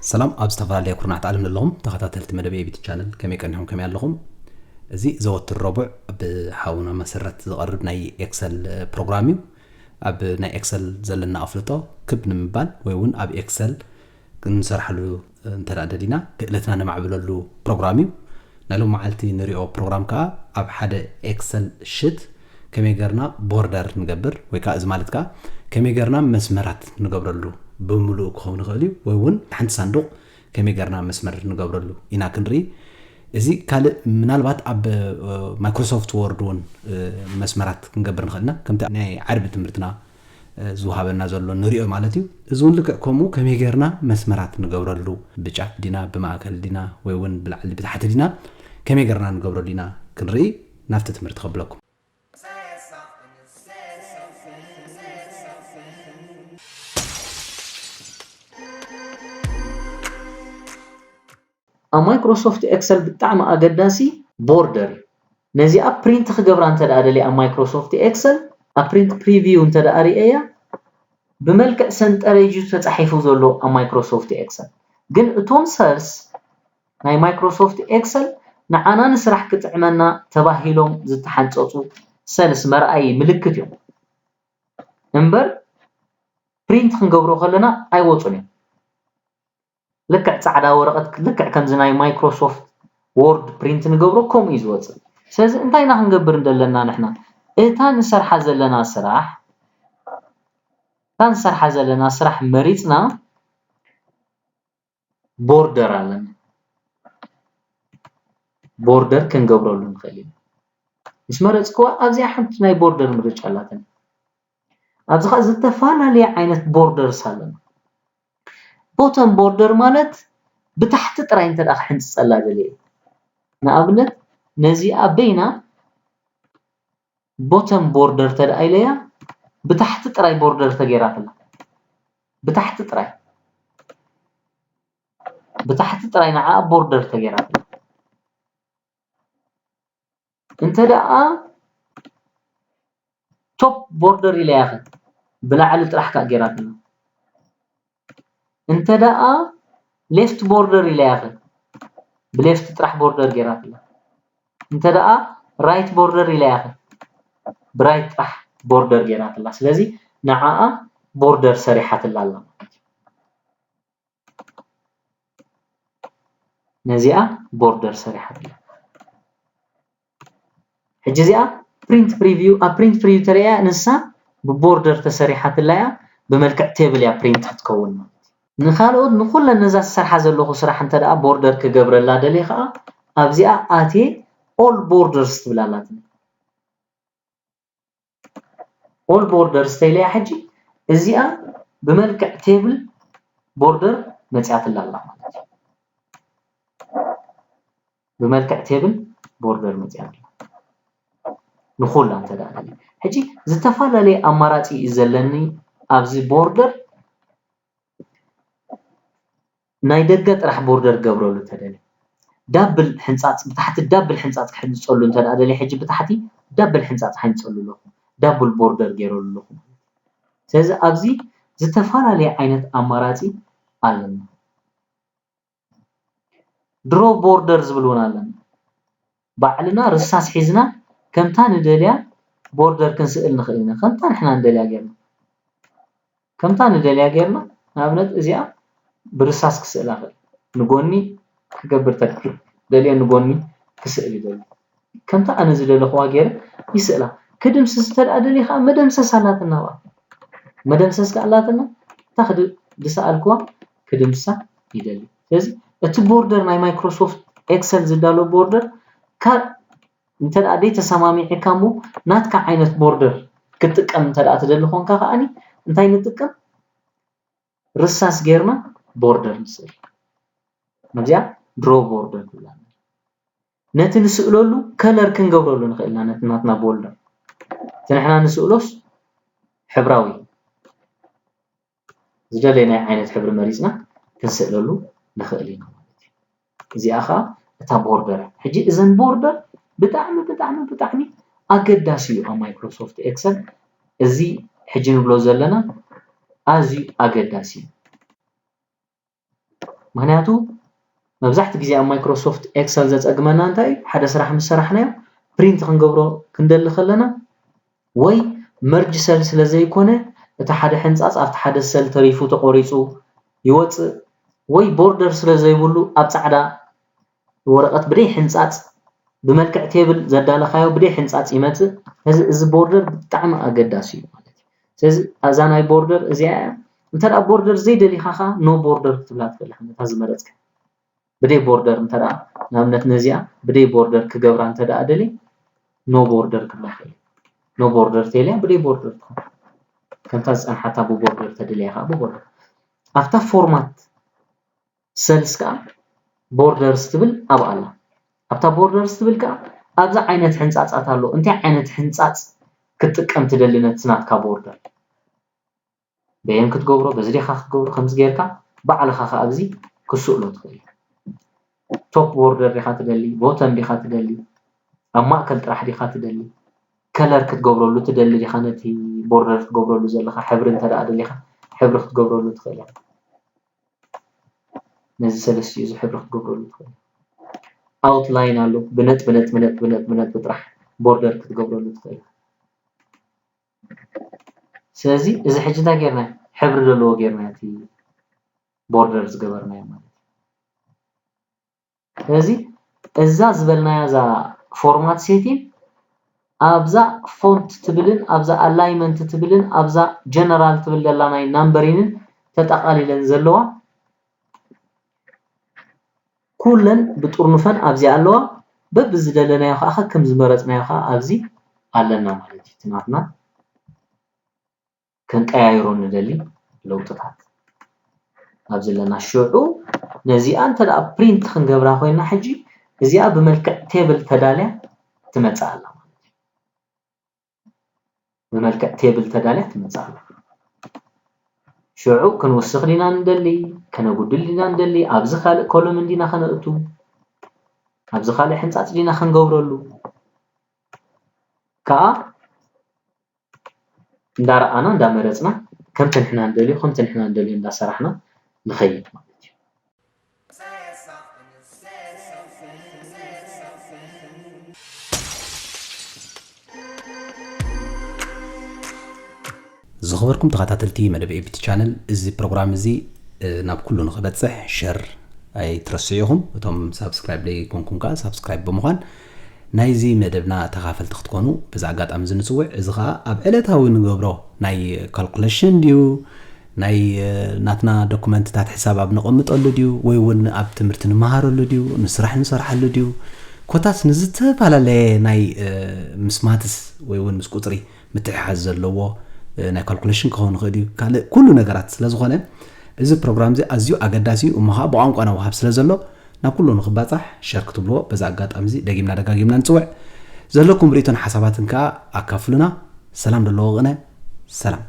ሰላም ኣብ ዝተፈላለየ ኩርናዕቲ ዓለም ዘለኹም ተኸታተልቲ መደብ ኤቢቲ ቻነል፣ ከመይ ቀኒኹም፣ ከመይ ኣለኹም? እዚ ዘወትር ረቡዕ ብሓውና መሰረት ዝቐርብ ናይ ኤክሰል ፕሮግራም እዩ። ኣብ ናይ ኤክሰል ዘለና ኣፍልጦ ክብ ንምባል ወይ እውን ኣብ ኤክሰል ክንሰርሓሉ እንተ ደኣ ደሊና ክእለትና ነማዕብለሉ ፕሮግራም እዩ። ናይ ሎም መዓልቲ ንሪኦ ፕሮግራም ከዓ ኣብ ሓደ ኤክሰል ሽት ከመይ ገርና ቦርደር ንገብር ወይ ከዓ እዚ ማለት ከዓ ከመይ ገርና መስመራት ንገብረሉ ብምሉእ ክኸውን ይኽእል እዩ ወይ እውን ሓንቲ ሳንዱቕ ከመይ ገርና መስመር ንገብረሉ ኢና ክንርኢ። እዚ ካልእ ምናልባት ኣብ ማይክሮሶፍት ወርድ እውን መስመራት ክንገብር ንኽእል ኢና ከምቲ ናይ ዓርቢ ትምህርትና ዝወሃበና ዘሎ ንሪኦ ማለት እዩ። እዚ እውን ልክዕ ከምኡ ከመይ ጌርና መስመራት ንገብረሉ ብጫፍ ዲና ብማእከል ዲና ወይ እውን ብላዕሊ ብታሕቲ ዲና ከመይ ጌርና ንገብረሉ ኢና ክንርኢ ናብቲ ትምህርቲ ከብለኩም። ኣብ ማይክሮሶፍት ኤክሰል ብጣዕሚ ኣገዳሲ ቦርደር እዩ። ነዚኣ ፕሪንት ክገብራ እንተ ደኣ ደልየ ኣብ ማይክሮሶፍት ኤክሰል ኣብ ፕሪንት ፕሪቪው እንተ ደኣ ርእየያ ብመልክዕ ሰንጠረዥ እዩ ተጻሒፉ ዘሎ ኣብ ማይክሮሶፍት ኤክሰል። ግን እቶም ሰልስ ናይ ማይክሮሶፍት ኤክሰል ንዓና ንስራሕ ክጥዕመና ተባሂሎም ዝተሓንጸጹ ሰልስ መርኣዪ ምልክት እዮም እምበር ፕሪንት ክንገብሮ ከለና ኣይወጹን እዮም። ልክዕ ጻዕዳ ወረቐት ልክዕ ከምዚ ናይ ማይክሮሶፍት ወርድ ፕሪንት ንገብሮ ከምኡ እዩ ዝወጽእ። ስለዚ እንታይ ኢና ክንገብር እንደለና ንሕና እታ ንሰርሓ ዘለና ስራሕ እታ ንሰርሓ ዘለና ስራሕ መሪጽና ቦርደር ኣለና። ቦርደር ክንገብረሉ ንኽእል ኢና። ምስ መረጽክዋ ኣብዚኣ ሓንቲ ናይ ቦርደር ምርጫ ኣላትኒ። ኣብዚ ኸዓ ዝተፈላለየ ዓይነት ቦርደርስ ኣለና። ቦተም ቦርደር ማለት ብታሕቲ ጥራይ እንተ ደኣ ክሕንጽጸላ ደልየ ንኣብነት ነዚኣ በይና ቦተም ቦርደር ተደኣ ኢለያ ብታሕቲ ጥራይ ቦርደር ተገይራትላ ብታሕቲ ጥራይ ብታሕቲ ጥራይ ንዓ ቦርደር ተገይራትላ እንተ ደኣ ቶፕ ቦርደር ኢለያ ኸ ብላዕሊ ጥራሕ ከኣ ገይራትና እንተ ደኣ ሌፍት ቦርደር ኢለያ ኸ ብሌፍት ጥራሕ ቦርደር ገይራትና እንተ ደኣ ራይት ቦርደር ኢለያ ኸ ብራይት ጥራሕ ቦርደር ገይራትና ስለዚ ንዓኣ ቦርደር ሰሪሓትላ ኣላ ማለት እዩ ነዚኣ ቦርደር ሰሪሓትላ ሕጂ እዚኣ ፕሪንት ፕሪቪው ኣብ ፕሪንት ፕሪቪው ተርእያ ንሳ ብቦርደር ተሰሪሓትላ እያ ብመልክዕ ቴብል እያ ፕሪንት ክትከውን ማለት ንኻልኦት ንኩለን ነዛ ዝሰርሓ ዘለኹ ስራሕ እንተ ደኣ ቦርደር ክገብረላ ደልየ ከዓ ኣብዚኣ ኣትየ ኦል ቦርደርስ ትብል ኣላትኒ ኦል ቦርደርስ ተኢለያ ሕጂ እዚኣ ብመልክዕ ቴብል ቦርደር መፅያትላ ኣላ ማለት እዩ ብመልክዕ ቴብል ቦርደር መፅያትላ ንኩላ እንተ ደኣ ሕጂ ዝተፈላለየ ኣማራፂ እዩ ዘለኒ ኣብዚ ቦርደር ናይ ደገ ጥራሕ ቦርደር ክገብረሉ እንተደልየ ዳብል ሕንፃፅ ብታሕቲ ዳብል ሕንፃፅ ክሕንፀሉ እንተ ደኣ ደልየ ሕጂ ብታሕቲ ዳብል ሕንፃፅ ሓንፀሉ ኣለኹ ዳብል ቦርደር ገይረሉ ኣለኹ ስለዚ ኣብዚ ዝተፈላለየ ዓይነት ኣማራፂ ኣለና ድሮ ቦርደር ዝብል እውን ኣለና ባዕልና ርሳስ ሒዝና ከምታ ንደልያ ቦርደር ክንስእል ንኽእል ኢና ከምታ ንሕና ንደልያ ጌርና ከምታ ንደልያ ጌርና ንኣብነት እዚኣ ብርሳስ ክስእላ ክእል ንጎኒ ክገብር ተክል ደልየ ንጎኒ ክስእል ይደሊ ከምታ ኣነ ዝደለኽዋ ጌረ ይስእላ ክድምስስ እንተ ደኣ ደልየ ከዓ መደምሰስ ኣላትና ባ መደምሰስ ከዓ ኣላትና እታ ክድ- ዝሰኣልክዋ ክድምሳ ይደሊ ስለዚ እቲ ቦርደር ናይ ማይክሮሶፍት ኤክሰል ዝዳሎ ቦርደር ካብ እንተ ደኣ ደይ ተሰማሚዕካ እሞ ናትካ ዓይነት ቦርደር ክትጥቀም እንተ ደኣ ትደሊ ኮንካ ከዓኒ እንታይ ንጥቀም ርሳስ ጌርና ቦርደር ንስእል ነዚኣ ድሮ ቦርደር ትብላ ነቲ ንስእለሉ ከለር ክንገብረሉ ንኽእል ኢና ነቲ ናትና ቦርደር እቲ ንሕና ንስእሎስ ሕብራዊ ዝደለናዮ ዓይነት ሕብሪ መሪፅና ክንስእለሉ ንኽእል ኢና ማለት እዩ እዚኣ ከዓ እታ ቦርደር ሕጂ እዘን ቦርደር ብጣዕሚ ብጣዕሚ ብጣዕሚ ኣገዳሲ እዩ ኣብ Microsoft Excel። እዚ ሕጂ ንብሎ ዘለና ኣዝዩ ኣገዳሲ እዩ። ምክንያቱ መብዛሕትኡ ግዜ ኣብ Microsoft Excel ዘጸግመና እንታይ እዩ? ሓደ ስራሕ ምስ ሰራሕናዮ ፕሪንት ክንገብሮ ክንደሊ ከለና ወይ መርጅ ሰል ስለ ዘይኮነ እቲ ሓደ ሕንጻጽ ኣብቲ ሓደ ሰል ተሪፉ ተቆሪጹ ይወጽእ ወይ ቦርደር ስለ ዘይብሉ ኣብ ጻዕዳ ወረቐት ብደይ ሕንጻጽ ብመልክዕ ቴብል ዘዳለኻዮ ብደይ ሕንጻጽ ይመጽእ። ስለዚ እዚ ቦርደር ብጣዕሚ ኣገዳሲ እዩ ማለት እዩ። ስለዚ እዛ ናይ ቦርደር እዚኣ እያ። እንተ ደኣ ቦርደር ዘይደሊኻ ኸዓ ኖ ቦርደር ክትብላ ትኽእል ኢኻ፣ ነታ ዝመረጽካ። ብደይ ቦርደር እንተ ደኣ ንኣብነት ነዚኣ ብደይ ቦርደር ክገብራ እንተ ደኣ ደልየ ኖ ቦርደር ክብላ ይኽእል። ኖ ቦርደር ተልያ ብደይ ቦርደር ትኸውን። ከምታ ዝጸንሓታ ብቦርደር ተደልያ ኸዓ ብቦርደር። ኣብታ ፎርማት ሰልስ ከኣ ቦርደርስ ትብል ኣብኣ ኣላ። ኣብታ ቦርደርስ ትብል ከኣ ኣብዛ ዓይነት ሕንጻጻት ኣሎ። እንታይ ዓይነት ሕንጻጽ ክትጥቀም ትደሊ ነቲ ናትካ ቦርደር? በየን ክትገብሮ፣ በዚ ዲኻ ክትገብሮ፣ ከምዚ ጌርካ ባዕልኻ ከኣ ኣብዚ ክስእሎ ትኽእል። ቶፕ ቦርደር ዲኻ ትደሊ፣ ቦተም ዲኻ ትደሊ፣ ኣብ ማእከል ጥራሕ ዲኻ ትደሊ፣ ከለር ክትገብረሉ ትደሊ ዲኻ ነቲ ቦርደር ክትገብረሉ ዘለኻ ሕብሪ እንተ ደኣ ደሊኻ ሕብሪ ክትገብረሉ ትኽእል ኢኻ። ነዚ ሰለስቲኡ እዚ ሕብሪ ክትገብረሉ ትኽእል። ኣውትላይን ኣሎ፣ ብነጥቢ ነጥቢ ነጥቢ ነጥቢ ነጥቢ ጥራሕ ቦርደር ክትገብረሉ ትኽእል። ስለዚ እዚ ሕጂ እንታይ ጌርና? ሕብሪ ዘለዎ ጌርና እቲ ቦርደር ዝገበርናዮ ማለት እዩ። ስለዚ እዛ ዝበልናያ እዛ ፎርማት ሴቲን ኣብዛ ፎንት ትብልን ኣብዛ ኣላይመንት ትብልን ኣብዛ ጀነራል ትብል ዘላ ናይ ናምበሪንን ተጠቓሊለን ዘለዋ ኩለን ብጥርኑፈን ኣብዚኣ ኣለዋ። በብዝደለናዮ ከዓ ከም ዝመረፅናዮ ከዓ ኣብዚ ኣለና ማለት እዩ። እቲ ናትና ከንቀያይሮ ንደሊ ለውጥታት ኣብዚ ኣለና። ሽዑ ነዚኣ እንተ ደኣ ፕሪንት ክንገብራ ኮይና ሕጂ እዚኣ ብመልክዕ ቴብል ተዳልያ ትመፅእ ኣላ ማለት እዩ። ብመልክዕ ቴብል ተዳልያ ትመጽእ ኣላ። ሽዑ ክንውስኽ ዲና ንደሊ፣ ከነጉድል ዲና ንደሊ፣ ኣብዚ ካልእ ኮለምን ዲና ከነእቱ፣ ኣብዚ ካልእ ሕንጻጽ ዲና ክንገብረሉ ከኣ እንዳረኣና እንዳመረጽና ከምቲ ንሕና ንደልዮ ከምቲ ንሕና ንደልዮ እንዳሰራሕና ንኸይድ ማለት እዩ። ዝኸበርኩም ተኸታተልቲ መደብ ኤቢቲ ቻነል፣ እዚ ፕሮግራም እዚ ናብ ኩሉ ንኽበፅሕ ሸር ኣይትረስዑ ኢኹም። እቶም ሳብስክራይብ ዘይኮንኩም ከዓ ሳብስክራይብ ብምዃን ናይዚ መደብና ተኻፈልቲ ክትኮኑ በዚ ኣጋጣሚ እዚ ንፅውዕ። እዚ ከዓ ኣብ ዕለታዊ ንገብሮ ናይ ካልኩሌሽን ድዩ ናይ ናትና ዶኩመንትታት ሕሳብ ኣብ ነቐምጠሉ ድዩ ወይ እውን ኣብ ትምህርቲ ንመሃረሉ ድዩ ንስራሕ ንሰርሓሉ ድዩ ኮታስ ንዝተፈላለየ ናይ ምስ ማትስ ወይ እውን ምስ ቁፅሪ ምትሕሓዝ ዘለዎ ናይ ካልኩሌሽን ክኸውን ይኽእል እዩ ካልእ ኩሉ ነገራት ስለ ዝኾነ እዚ ፕሮግራም እዚ ኣዝዩ ኣገዳሲ እዩ እሞ ከዓ ብቋንቋና ወሃብ ስለ ዘሎ ናብ ኩሉ ንኽባፃሕ ሸር ክትብልዎ በዚ ኣጋጣሚ እዚ ደጊምና ደጋጊምና ንፅውዕ ዘለኩም ርእቶን ሓሳባትን ከዓ ኣካፍሉና ሰላም ደለዎ ቅነ ሰላም